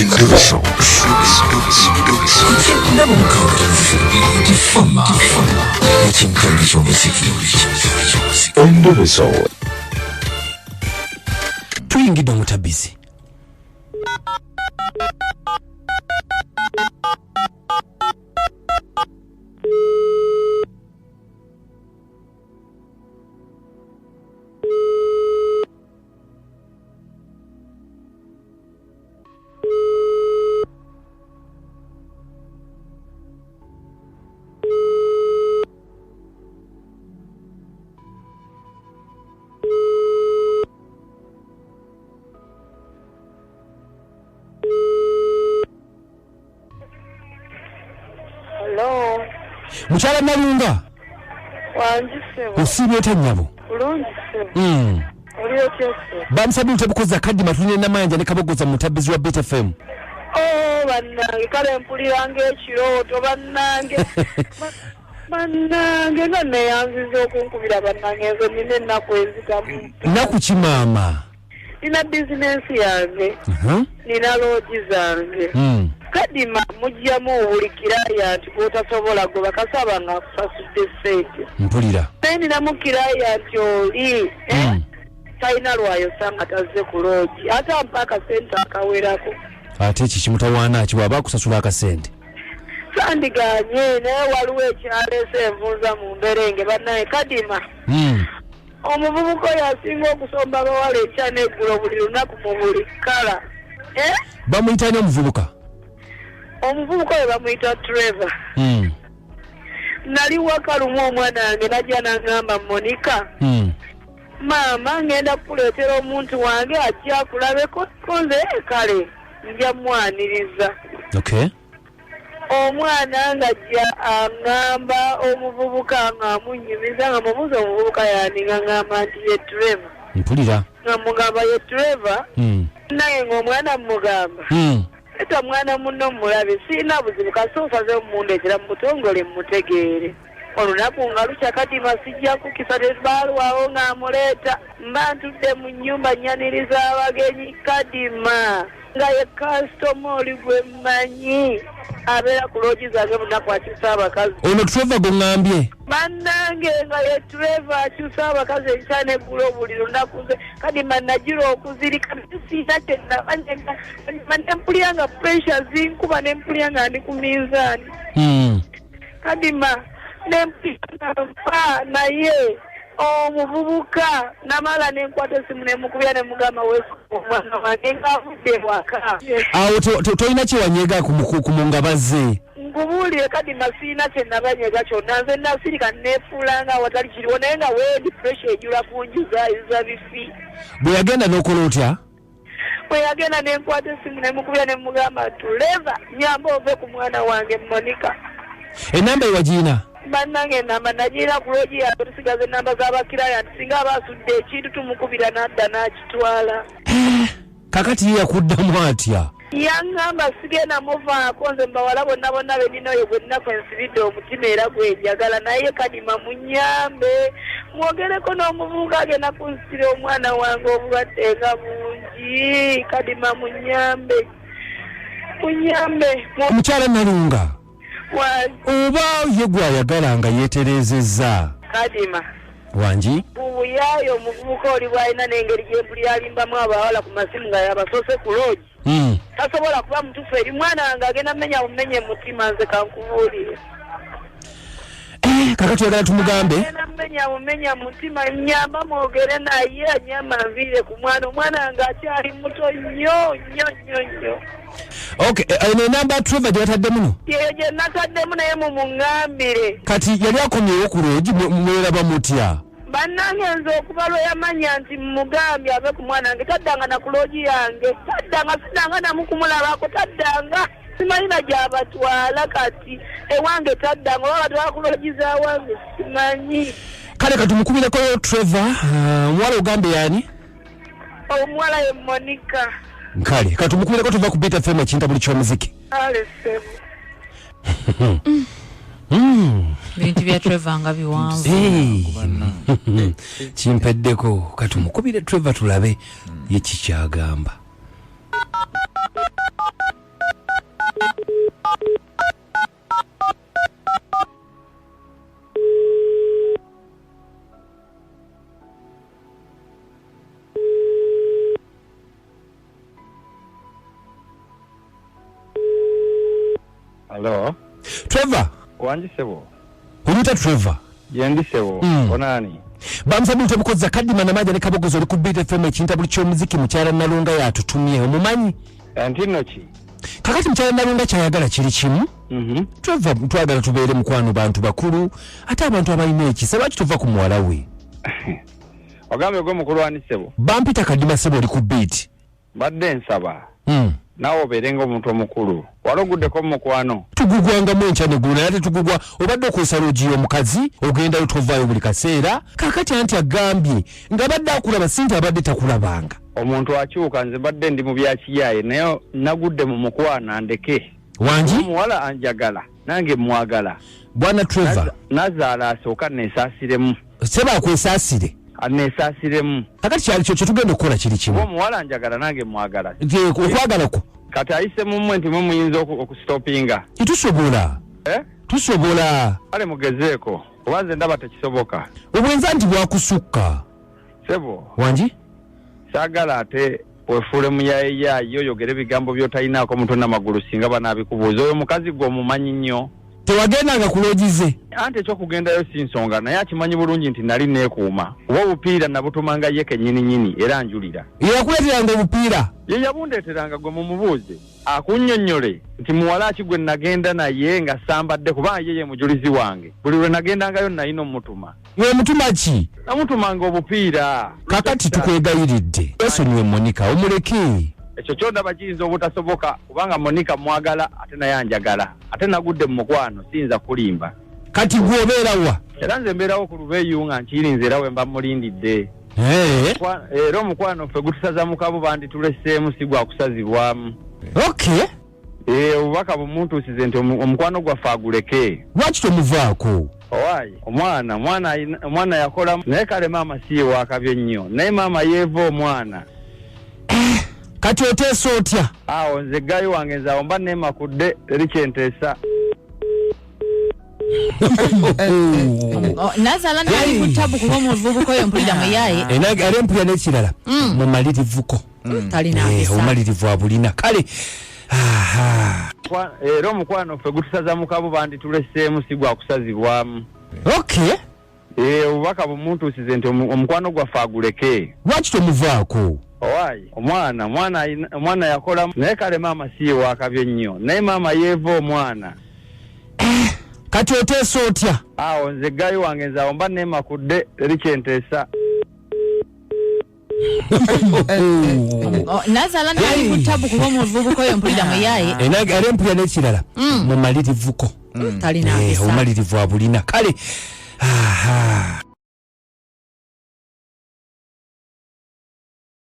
Endobeso. Endobeso. Tuyingidde omutabizi. Hello. Mukyala Nalunga. Wangi ssebo. Osiibye otya nnyabo? Bulungi ssebo. Oli otya ssebo? Bamusabye obutebukoza Kadima tulina Namayanja ne Kabogoza mu mutabbizi wa Beat FM. Oh, bannange kale mpulira ng'ekirooto bannange. Bannange nga neeyanziza okunkubira bannange nze nina ennaku enzitamu. Nnaku ki maama? Nina bizinensi yange. Nina loogi zange. Kadima mugyamu buli kiraaya nti gw'otasobola goba kasaba nga akusasudde ssente. Mpulira. Naye ninamu kiraaya nti oli talina lwayosa nga tazze ku loogi ate ampa akasente akawerako. Ate ekyo kimutawaana ki bw'aba akusasula akasente? Sandiganye naye waliwo ekyaleese envunza mu mberenge bannaye Kadima. Omuvubuka oyo asinga okusomba abawala enkya n'eggulo buli lunaku mu buli kkala. Bamuyita ani omuvubuka? Omuvubuka oyo bamuyita Trevor. Nali waka lumu omwana wange n'ajja n'aŋŋamba Monica. Maama ngenda kukuleetera omuntu wange ajja akulabeko nze kale nja mwaniriza. Omwana ng'ajja aŋŋamba omuvubuka ng'amunnyumiza nga mubuuza omuvubuka y'ani ng'aŋŋamba nti ye Trevor. Mpulira. Nga mugamba ye Trevor. Naye ng'omwana mmugamba. Eta mwana munno mmulabe sirina buzibu kasita osazeewo mmundeetera mu butongole mmutegeere. Olunaku nga lukya Kadima sijja kukisa tebaalwawo ng'amuleeta. Mba ntudde mu nnyumba nnyaniriza abagenyi Kadima nga ye kasitoma oli gwe mmanyi abeera ku loogi zange bunaku akyusa abakazi. Ono Trevor gwe ŋŋambye. Bannange nga ye Trevor akyusa abakazi enkya n'eggulo buli lunaku nze Kadima nagira okuzirika sirina kye naba ne mpulira nga pressure zinkuba ne mpulira nga ndi ku minzaani. Kadima ne mpulira nga nfa naye omuvubuka namala ne nkwata essimu ne mukubira ne mugamba weekuba omwana wange ng'avudde waka. Awo tolina kye wanyega ku mungabazze? Nkubuulire Kadima sirina kye nabanyega kyonna nze nasirika neefuula nga awatali kiriwo naye nga wendi pressure ejula kunjuzayuza bifi. Bwe yagenda n'okola otya? Bwe yagenda ne nkwata essimu ne mukubira ne mugamba Trevor nyamba ove ku mwana wange Monica. Ennamba ye wagiina? Bannange ennamba nagiina ku loogi yange tusigaza ennamba z'abakiraya nti singa aba asudde ekintu tumukubira n'adda n'akitwala. Kaakati ye yakuddamu atya? Yaŋŋamba sigenda muvaako nze mu bawala bonna bonna be nnina oyo gwe nnina kwe nsibidde omutima era gwe njagala naye Kadima munnyambe mwogereko n'omuvubuka agenda kunsitira omwana wange obulwadde nga bungi. Kadima munnyambe munnyambe. Omukyala Nalunga. Oba ye gw'ayagala nga yeetereezezza. Kadima. Wangi? Obuyaaye omuvubuka oli bw'alina n'engeri gye mpulira alimbamu abawala ku masimu nga yabasoose ku loogi. Tasobola kuba mutuufu eri mwana wange agenda mmenya bumenye mutima nze kankubuulire. Kakati oyagala tumugambe? Agenda mmenya bumenya mutima nnyamba mwogere naye annyamba nviire ku mwana. Omwana wange akyali muto nnyo nnyo nnyo nnyo. Okay, eno enamba Trevor gye batadde muno? Yeyo gye nataddemu naye mumuŋŋambire. Kati yali akomyewo ku loogi mweraba mutya? Bannange nze okuva lwe yamanya nti mugambye ave ku mwana wange taddanga na ku loogi yange. Taddanga, siddanga namu kumulabako, taddanga. Simanyi na gy'abatwala kati ewange taddanga oba batwala ku loogi za wange simanyi. Kale katumukubireko Trevor, omuwala ogambe yaani? Omuwala ye Monica. Kale katumukubireko tuva ku Beat FM ekinta buli ky'omuziki. Kale ssebo. Bintu bya Trevor nga biwanvu. Kimpeddeko katumukubire Trevor tulabe ye kikyagamba. Hello. Trevor. Wangi ssebo. Oluyita Trevor? Gyendi ssebo. Onaani? Bamusabye tebukozza Kadima Namaja ne Kabogoza, oli ku Beat FM, ekintabuli ky'omuziki. Mukyala Nalunga yatutumye, omumanyi? Nti nno ki? Kakati mukyala Nalunga kyayagala kiri kimu. Trevor, twagala tubeere mukwano, bantu bakulu ate abantu abalina ekisa. Lwaki tova ku muwala we? Ogambye gwe mukulu ani ssebo? Bampita Kadima ssebo, oli ku Beat. Mbadde nsaba naawe obeere ng'omuntu omukulu. Wali oguddeko mu mukwano? Tugugwangamu enkya neggulo, naye ate tugugwa. Obadde okozesa loogi y'omukazi, ogendayo tovaayo buli kaseera. Kakati anti agambye nga badde akulaba, si nti abadde takulabanga. Omuntu akyuka. Nze mbadde ndi mu bya kiyaaye, naye nagudde mu mukwano, andeke. Wangi? Omuwala anjagala, nange mwagala. Bwana Trevor. Nazaala asooka neesaasiremu. Seba akwesaasire. Aneesaasiremu. Kakati kyali kyo kyetugenda okukola kiri Kuba kimu. Omuwala anjagala, nange mwagala. Nti okwagala kwo Kati ayise mumwe nti mwe muyinza okusitopinga. Tetusobola. Eh? Tusobola. Kale mugezeeko, kuba nze ndaba tekisoboka. Obwenza nti bwakusukka. Sebo. Wangi? Saagala ate wefuule muyaayeyayi, oyogere ebigambo by'otalinaako mutwe n'amagulu. Singa banaabikubuuza, oyo mukazi gwe omumanyi nnyo. Tewagendanga ku loogi ze? Anti ekyokugendayo si nsonga, naye akimanyi bulungi nti nali neekuuma, kuba obupiira nabutumanga ye kennyini nnyini, era njulira. Yeyakuleeteranga obupiira? Ye yabundeeteranga. Gwe mumubuuze akunnyonnyole nti muwala ki gwe nagenda naye nga sambadde, kubanga ye ye mujulizi wange. Buli lwe nagendangayo nalina omutuma. Wemutuma ki? Namutumanga obupiira. Kakati tukwegayiridde, esonyiwe Monica, omuleke. Ekyo kyondaba kiyinza obutasoboka, kubanga Monica mwagala ate naye anjagala, ate nagudde mu mukwano, siyinza kulimba. Kati gwe obeerawa? Era nze mbeerawo ku Lubeeyu nga nkirinze, era we mba mulindidde. Era omukwano ffe gutusaza mu kabu, bandituleseemu, si gwakusazibwamu. Obubaka bumuntuusize nti omukwano gwaffe aguleke. Lwaki tomuvaako? Owaayi, omwana omwana yakola, naye kale maama si ye waakabye nnyo, naye maama yeeva omwana. Kati oteesa otya? Awo nze ggayi wange, nze awo mba neemakudde, eri kyenteesa. Oh, nazaala nali ku tabu, kuba omuvubuka oyo mpulira muyaaye. Ate mpulira n'ekirala, mumalirivuko. Talina mpisa. Obumalirivu abulina, kale aha. Era omukwano ffe gutusaza mu kabu, bandituleseemu, si gwakusazibwamu. Obubaka bumuntuusize nti omukwano gwaffe aguleke. Lwaki tomuvaako? Owaayi, omwana omwana yakola, naye kale maama si ye waakabye nnyo, naye maama yeeva omwana. Kati oteesa otya? Awo nze ggayi wange, nze awo mba neemakudde, eri kyenteesa. Oh, nazaala nali ku tabu, kuba omuvubuka oyo mpulira muyaaye. Ate mpulira n'ekirala, mumalirivuko. Talina mpisa. Obumalirivu abulina, kale aha.